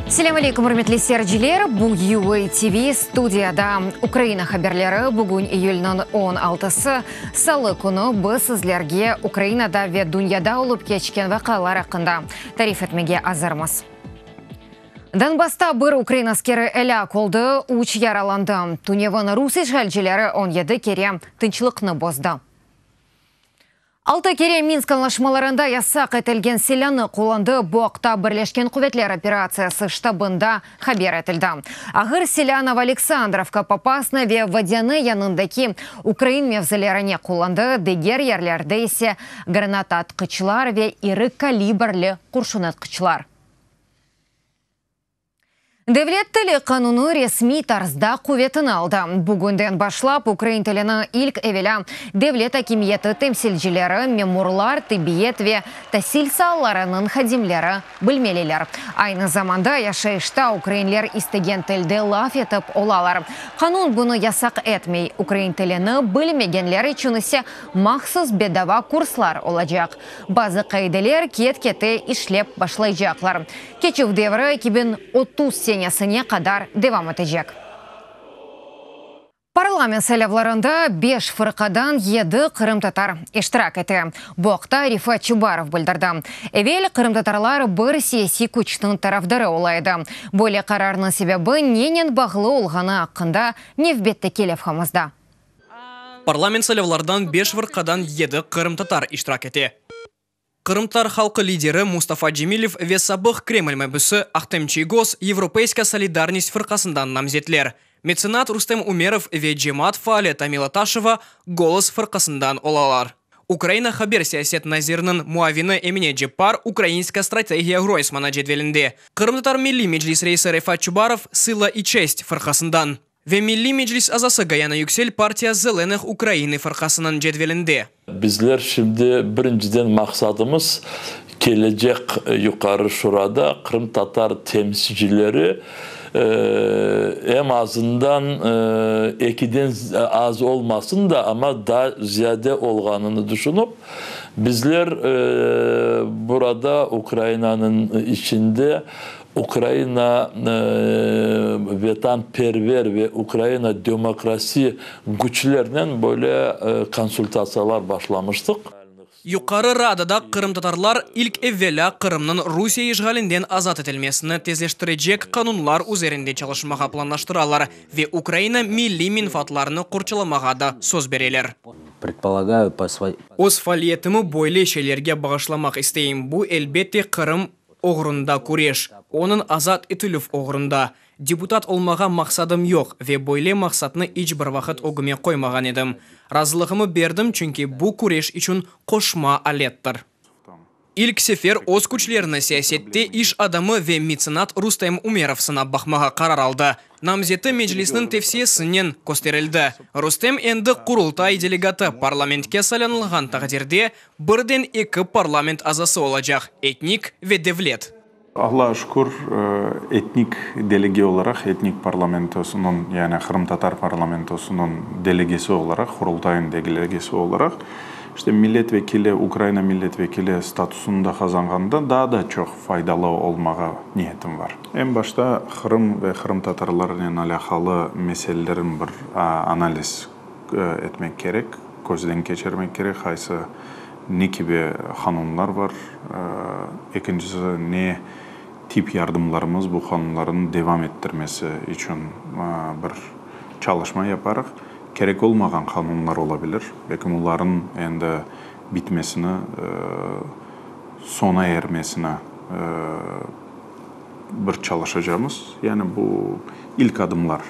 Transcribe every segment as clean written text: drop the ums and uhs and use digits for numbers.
Selâm aleyküm, ürmetli seyirciler! Bu UA TV studiyada Ukraina haberleri. Bugün iyülniñ on altısı, salı künü biz sizlerge Ukrainada ve dünyada olıp keçken vaqialar aqqında tarif etmege azırmız. Donbassta bir ukrain askeri elâk oldı, üç yaralandı. Tünevin rus işğalcileri 17 kere tınçlıqnı bozdı. Altı kere Minsk añlaşmalarında yasaq etilgen silânı qullandı. Bu aqta Birleşken quvetler operatsiyası ştabında haber etildi. Ağır silâ Novoaleksandrovka, Popasna ve Vodânı yanındaki ukrain mevzilerine qullandı, diger yerlerde ise granataatqıçlar ve iri kalibrli qurşunatqıçlar. Devlet tili qanunı resmiy tarzda quvetini aldı. Bugünden başlap ukrain tilini ilk evelâ devlet akimiyeti temsilcileri, memurlar, tibbiyet ve tasil saalarınıñ hadimleri bilmeliler. Aynı zamanda yaşayışta ukrainler istegen tilde laf etip olalar. Qanun bunı yasaq etmey. Ukrain tilini bilmegenler içün ise mahsus bedava kurslar olacaq. Bazı qaideler ket-kete işlep başlaycaqlar. Keçüv devri 2030 senesine qadar devam etecek. Parlament saylavlarında beş fırqadan yedi qırımtatar iştirak ete. Bu aqta Refat Çubarov bildirdi. Evel qırımtatarlar bir siyasiy küçniñ tarafdarı ola edi. Böyle qararnıñ sebebi nenen bağlı olğanı aqqında nevbetteki levhamızda. Parlament saylavlardan beş fırqadan yedi qırımtatar iştirak ete. Qırımtatar halqı lideri Mustafa Cemilev ve sabıq Kreml mabüsi Ahtem Çiygoz Yevropeyska solidarnist fırqasından namzetler. Metsenat Rustem Umerov ve cemaat faali Tamila Taşeva Golos fırqasından olalar. Ukraina haber siyaset naziriniñ muavini Emine Ceppar Ukrainska strategiya Groysmana cedvelinde. Qırımtatar Milliy Meclis reisi Refat Çubarov Sıla i çest fırqasından. Ve Milliy Meclis azası Gayana Yüksel Partiya Zelenıh Ukrainı fırqasınıñ cedvelinde. Bizler şimdi birinciden maqsadımız, kelecek Yuqarı Şurada qırımtatar temsicileri em azından ekiden az olmasın da, amma daa ziyade olğanını düşünip, bizler burada Ukrainanıñ içinde Ukraina vetanperver ve Ukraina demokrasi küçlernen böyle konsultatsiyalar başlamıştıq. Yuqarı Radada qırımtatarlar ilk evelâ Qırımnıñ Rusiye işğalinden azat etilmesini tezleştirecek qanunlar üzerinde çalışmağa planlaştıralar ve Ukraina milliy menfaatlarını qorçalamağa da söz bereler. Öz faaliyetimi böyle şeylerge bağışlamaq isteyim, bu, elbette, Qırım oğrunda küreş, onıñ azat etilüv oğrunda. Deputat olmağa maqsadım yoq ve böyle maqsatnı iç bir vaqıt ögüme qoymağan edim. Razılığımı berdim, çünki bu küreş içün qoşma alettir. İlk sefer öz küçlerini siyasette iş adamı ve metsenat Rustem Umerov sınap baqmağa qarar aldı. Namzeti Meclisniñ tevsiyesinen kösterildi. Rustem endi Qurultay delegatı, parlamentke saylanılğan taqdirde, Birden eki parlament azası olacaq, etnik ve devlet. Allağa şükür, etnik delege olaraq, etnik parlamentosınıñ, yani qırımtatar parlamentosınıñ delegesi olaraq, Qurultayıñ delegesi olaraq, işte millet vekili, Ukraina millet vekili statusını da qazanğanda daa da çoq faydalı olmağa niyetim var. Eñ başta Qırım ve qırımtatarlarnen alâqalı meselelerin bir analiz etmek kerek, közden keçirmek kerek, qaysı, ne kibi qanunlar bar, ekincisi, ne tip yardımlarımız bu qanunlarnı devam ettirmesi içün bir çalışma yaparıq. Kerek olmağan qanunlar olabilir, belkim olarnıñ endi bitmesini, soña ermesini bir çalışacamız. Yani bu ilk adımlar.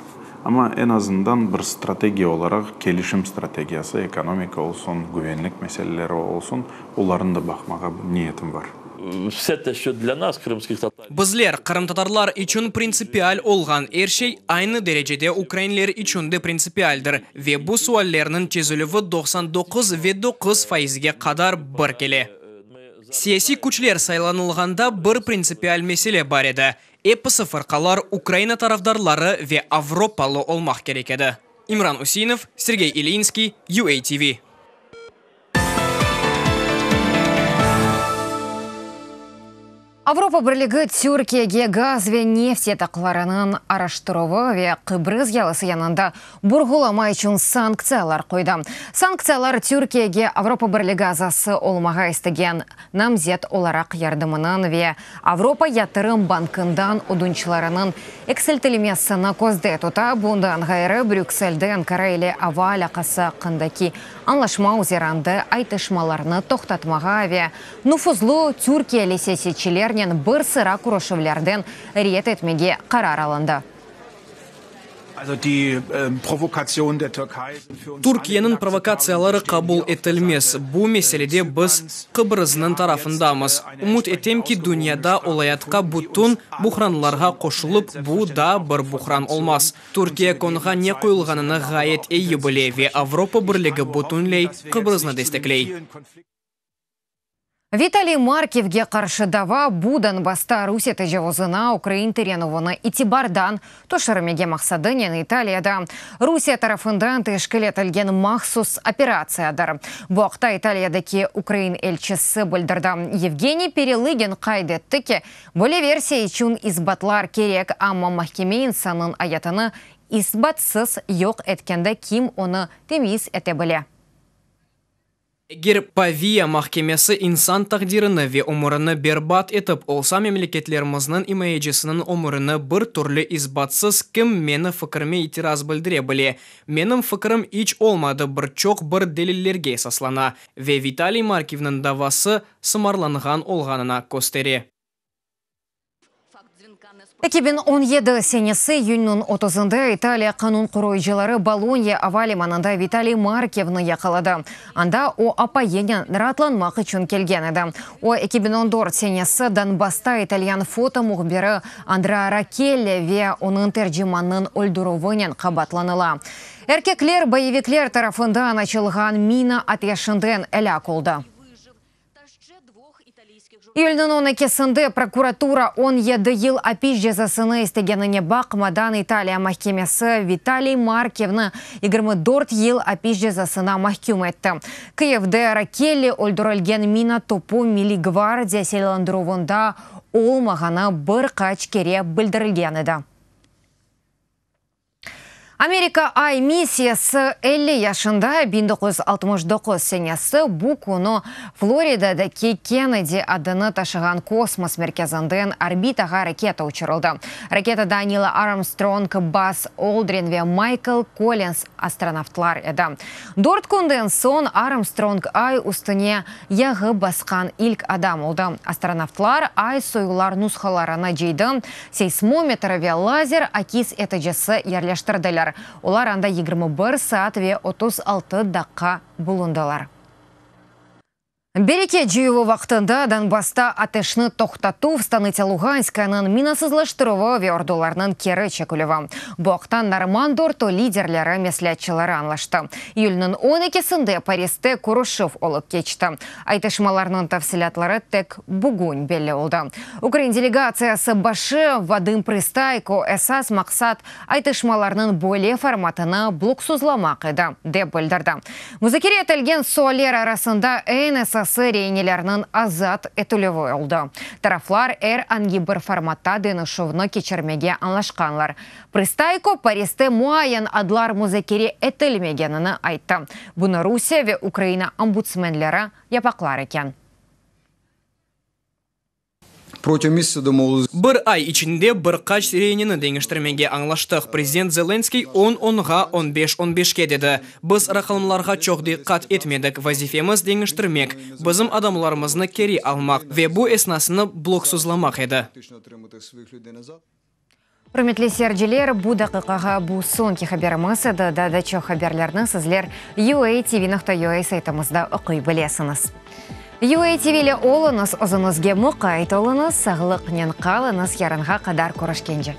Amma eñ azından bir strategiya olaraq, kelişim strategiyası, ekonomika olsun, güvenlik meseleleri olsun, olarnı da baqmağa niyetim bar. Bizler, qırımtatarlar içün printsipial olğan er şey aynı derecede ukrainler içün de printsipialdir ve bu suallerniñ çezilüvi 99 ve 9 faizge qadar bir kele. Siyasiy küçler saylanılğanda bir printsipial mesele bar edi, Episi fırqalar Ukraina tarafdarları ve avropalı olmaq kerek edi. İmran Üseinov, Sergey İlyinskiy, UATV. Avropa Birligi Türkiyege gaz ve neft yataqlarınıñ araştıruvı ve Qıbrız yalısı yanında burğulama içün sanktsiyalar qoydı. Sanktsiyalar Türkiyege Avropa Birligi azası olmağa istegen namzet olaraq yardımınıñ ve Avropa yatırım bankından ödünçlarınıñ eksiltilmesini közde tuta. Bundan ğayrı, Brükselde Ankara ile ava alâqası aqqındaki añlaşma üzerinde aytışmalarnı toqtatmağa ve nufuzlı türkiyeli siyasetçilernen bir sıra körüşüvlerden red etmege qarar alındı. Türkiyeniñ provokatsiyaları qabul etilmez. Bu meselede biz Qıbrıznıñ tarafındamız. Ümüt etem ki, dünyada olayatqa bütün buhranlarğa qoşulıp, bu daa bir buhran olmaz. Türkiye konğa ne qoyulğanını ğayet eyi bile ve Avropa Birligi bütünley Qıbrıznı destekley. Vitaliy Markivge qarşı dava bu Donbassta Rusiye tecavuzına ukrain tirenüvini itibardan tüşürmege maqsadınen İtaliyada Rusiye tarafından teşkil etilgen mahsus operatsiyadır. Bu aqta İtaliyadaki ukrain elçisi bildirdi. Yevgeniy Perelıgin qayd etti ki, böyle versiya içün isbatlar kerek, amma mahkeme insannıñ ayatını isbatsız yoq etkende kim onı temyiz ete bile. Eger Paviya mahkemesi insan taqdirini ve ömürini berbat etip olsa memleketlerimizniñ imayecisiniñ ömürini bir türlü isbatsız kim meni fikirime itiraz bildire bile? Menim fikirim iç olmadı bir çoq bir delillerge esaslana ve Vitaliy Markivniñ davası sımarlanğan olğanına köstere. 2017 senesi iyünniñ otuzında İtaliya qanun qoruyıcıları Bolonya ava limanında Vitaliy Markivni yaqaladı. Anda o, apayınen raatlanmaq içün kelgen edi. O, 2014 senesi Donbassta italyan foto mühbiri Andrea Rakelli ve onıñ tercimannıñ öldürüvinen qabaatlanıla. Erkekler boyevikler tarafından açılğan mina ateşinden elâk oldı. İyülniñ on ekisinde prokuratura 17 yıl apis cezasını istegenine baqmadan, İtaliya mahkemesi Vitaliy Markivni 24 yıl apis cezasına mahküm etti. Kıyivde Rakelli öldürilgen mina topu Milliy gvardiya silâlandıruvında olmağanı bir qaç kere bildirilgen edi. Amerika Ay missiyası 50 yaşında, 1969 senesi bu künü Floridadaki Kennedy adını taşığan kosmos merkezinden orbitağa raketa uçurıldı. Raketada Nil Armstrong, Buzz Oldrin ve Maykl Kollins astronavtlar edi. Dört künden soñ Armstrong Ay üstüne yağı basqan ilk adam oldı. Astronavtlar Ay soyular nushalarını cıydı, seysmometr ve lazer akis eticisi yerleştirdiler. Olar anda 21 saat ve 36 daqqa bulundılar. Bereket cıyuvı vaqtında Donbassta ateşni toqtatuv, Stanıtsâ Luğanskayanıñ minasızlaştıruvı ve ordularnıñ keri çekilüvi. Bu aqta Normand ortu liderleri mesleatçıları añlaştı. İyülniñ on ekisinde Pariste körüşüv olıp keçti. Aytışmalarnıñ tafsilâtları tek bugün belli oldı. Ukrain delegatsiyası başı Vadım Prıstayko esas maqsat aytışmalarnıñ böyle formatını bloksuzlamaq edi, dep bildirdi. Muzakere etilgen sualler arasında eñ esası reinelerniñ azat etilüvi oldı. Taraflar er angi bir formatta deñişüvni keçirmege añlaşqanlar. Prıstayko, Pariste muayen adlar muzakere etilmegenini ayttı. Bunı Rusiye ve Ukraina ombudsmenleri yapaqlar eken. Bir ay içinde bir qaç reineni deñiştirmege añlaştıq. Prezident Zelenskıy on onğa, on beş on beşke dedi. Biz raqamlarğa çoq diqqat etmedik, vazifemiz deñiştirmek, bizim adamlarımıznı keri almaq ve bu esnasnı bloksuzlamaq edi. Ürmetli seyirciler, bu daqiqağa bu soñki haberimiz edi. Daa da çoq haberlerni sizler UATV.UA saytımızda oquy bilesiñiz. UATV ile oluñız, özüñizge muqayt oluñız, sağlıqnen qalıñız, yarınğa qadar körüşkence.